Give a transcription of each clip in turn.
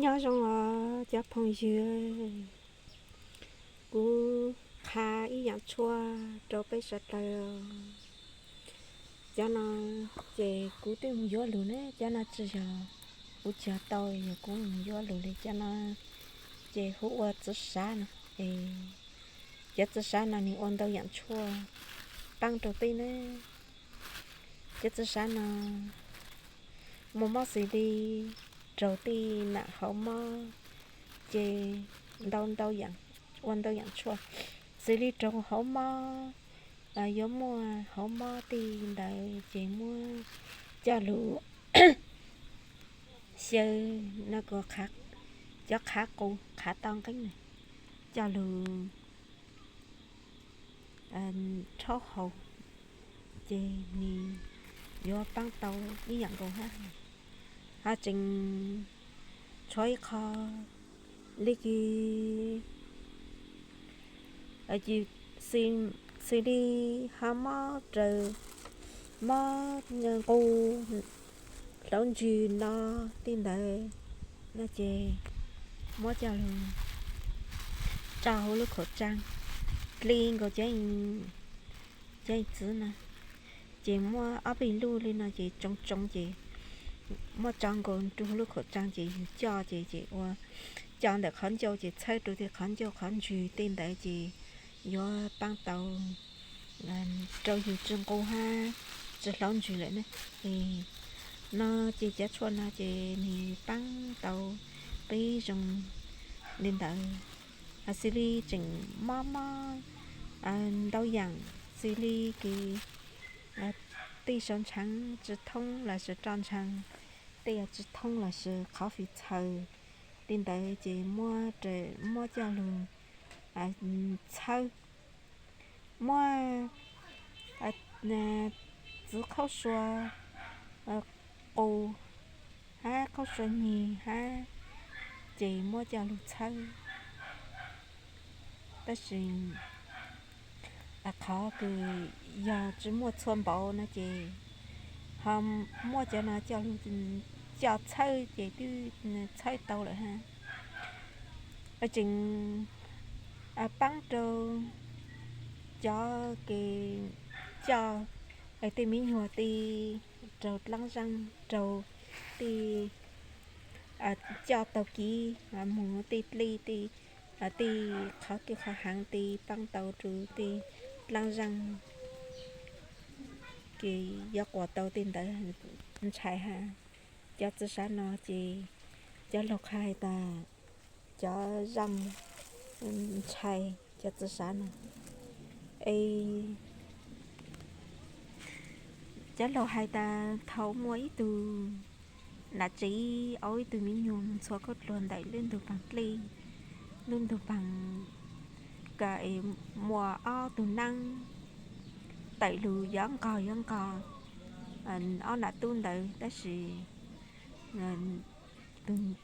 Nyob zoo os cov phooj ywg, kuv qha ib yaam tshuaj rau peb sawv daws. Cov no ces kuv twb mus yuav lug ne, cov no tsi yog kuv cog tau, yog kuv mus yuav lug li. Cov no ces hu ua txiv sav no. Cov txiv sav no nwg ua ntau yaam tshuaj paab rau peb ne. Cov txiv sav no muaj mob xws li raug tej nam hauv mob, ces ntau ntau yaam, ua ntau yaam tshuaj. Xws li raug hauv mob, yuav muaj hauv mob tej ntawd ces muab coj lug xyaw no, cov qhav qus, qhav tau nqeeb na, coj lug rhaub haus, ces nwg yuav paab tau ib yaam nkaus hab. Ho tseem tshuav ib qho li kws xws li ho mob raws, mob nqus, hlauv ntsws no tej ntawd no ces muab coj lug tso huv lub khaum tsaa, dli nkaus cov txiv no, ces muab ob peb luj li no ces tsoo tsoo ces muab tso nkaus rua huv lub khaum tsaa ces yug coj ces, ces ua coj ntawm qhov ncauj ces txhawb rua tej qhov ncauj qhov ntswg tej ntawd ces yuav paab tau rau yug tsi nqus hab tsi hlauv ntsws lawm ne. No ces cov tshuaj no ces nwg paab tau peb zoo li ntawd. Ho xws li tseem mob mob ntau yaam, xws li kws tej sau ntshaav tsi thoob lossis roj ntshaav tej tsi thoob lossis qhov fis txhaws tej ntawd ces muab, muab coj lug txhawb, muab txiv qhaub sua qus hab qhaub sua nyeg hab ces muab coj lug txhawb. Tab sis qhov kws yog tsi muaj txhua npaum no ces ho muab cov no coj lug coj txhawb ces twb txhawb tau lawm hab. Tseem paab rau cov kws coj tej me nyuam tej raug dlaab zaaj raug tej coj taug kev moog tej dlej tej, tej qhov kwj qhov heev tej paab tau rua tej dlaab zaaj kws yuav quas tau tej ntawd ntshai hab. Cov txiv sav no ces cov laug qha has tas cov zaaj ntshai cov txiv sav no. Es cov laug has tas thaum muaj ib tug nam tsev au ib tug me nyuam moog ntxhua khaub dluag ntawm lub ntug paag dlej, lub ntug paag, kws muaj ob tug naab tawm lug yuav nqog yuav nqog ob nam tub ntawd, tab sis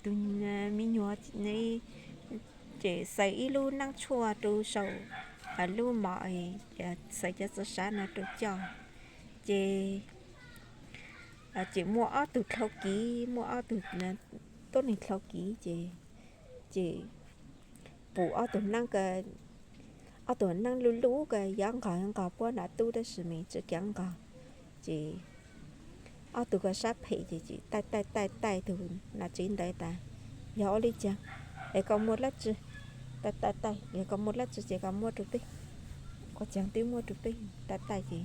tus me nyuam ces xaws ib lub naab tshuaj rua saum lub mov, xaws cov txiv sav no rua coj, ces ces muaj ob tug dlhau kiv, muaj ob tug tuab neeg dlhau kiv ces, ces pum ob tug naab, ob tug naab lub lub ko yuav nqog yuav nqog puab nam tub tab sis mas tsi kaav nqog, ces ob tug ko sab phem ces taij taij taij taij tug nam tsev ntawd tas, yog ua li cas es koj muaj dlaab tsi, taij taij taij, yog koj muaj dlaab tsi ces koj muab rua peb, ua caag twb muab rua peb, taij taij ces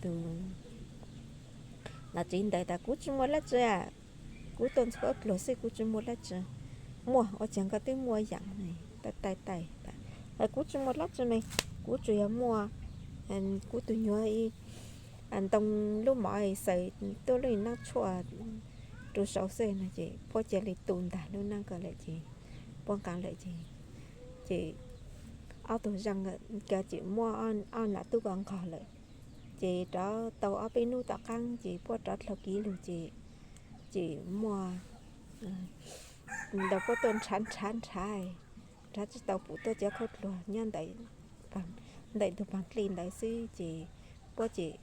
tus nam tsev ntawd tas kuv tsi muaj dlaab tsi, kuv tuaj ntxhua khaub dluag xwb kuv tsi muaj dlaab tsi. Muaj, ua caag koj twb muaj yaam, taij taij taij, kuv tsi muaj dlaab tsi mas, kuv tsuas yog muaj kuv tus nyuam ntoo lub mov xaws tuab lub naab tshuaj rua saud xwb no ces puab ca le tu ntag lub naab ko lawm ces puab nqaa lawm ces, ces ob tug zaaj ko ces muab ob nam tub ko nqog lawm. Ces rov tau ob peb nub tom qaab ces puab rov dlhau kiv lug ces, ces muaj ntau puab tuaj nrhav nrhav nrhav, nrhav tsi tau pum tuaj cov khaub dluag nyob ntawm ntug paag dlej ntawd xwb ces puab ces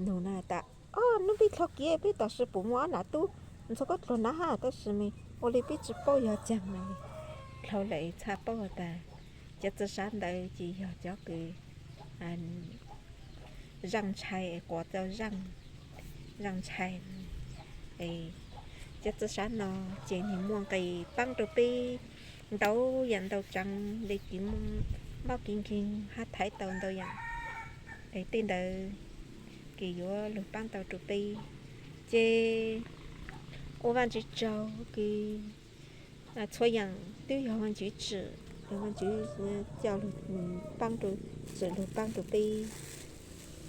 nug na tas, o, nub peb dlhau kiv peb tam sim pum muaj ob nam tub Ntxhua koj dluag nab hab, tab sis mas ua li peb tsis paub yog caag mas dhau lawm txhaj paub has tas cov txiv sab ntawd ces yog cov kws zaaj ntshai, quas tau zaaj ntshai. Cov txiv sab no ces nwg muaj nqis paab rua peb ntau yaam ntau tsav le kws mob kev nkeeg hab thaiv tau ntau yaam. Tej ntawd kws yuav lug paab tau rua peb ces ua Vaajtswv tsaug kws txhua yaam twb yog Vaajtswv tsim, Vaajtswv coj lug paab rua, tsim lug paab rua peb.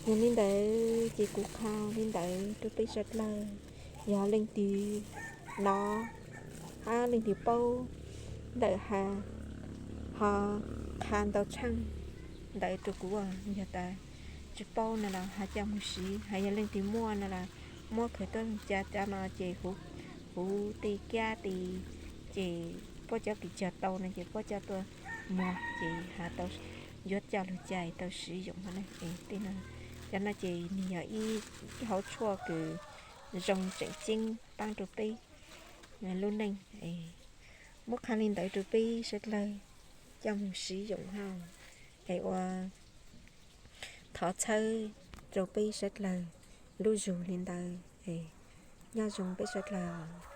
Yog le ntawd ces kuv qha le ntawd rua peb sawv dlawg, yog leej twg nov hab leej twg paub ntawm has ho qha ntau tshaaj ntawd rua kuv, yog tas tsis paub no los has coj moog siv, has yog leej twg muaj no los muab khaws tuab ca cov no ces huv tej kab tej, ces puab cov kws cog tau no ces puab coj tuaj muag ces has tau, yuav coj lug ca tau siv yoos hab. Tej no, cov no ces nwg yog ib hauv tshuaj kws zoo tseem ceeb paab rua peb lub neej. Muab qha le ntawd rua peb sawv dlawg coj moog siv yoos hab. Es ua thov txhawb rua peb sawv dlawg lub zug le ntawd. Nyob zoo peb sawv dlawg.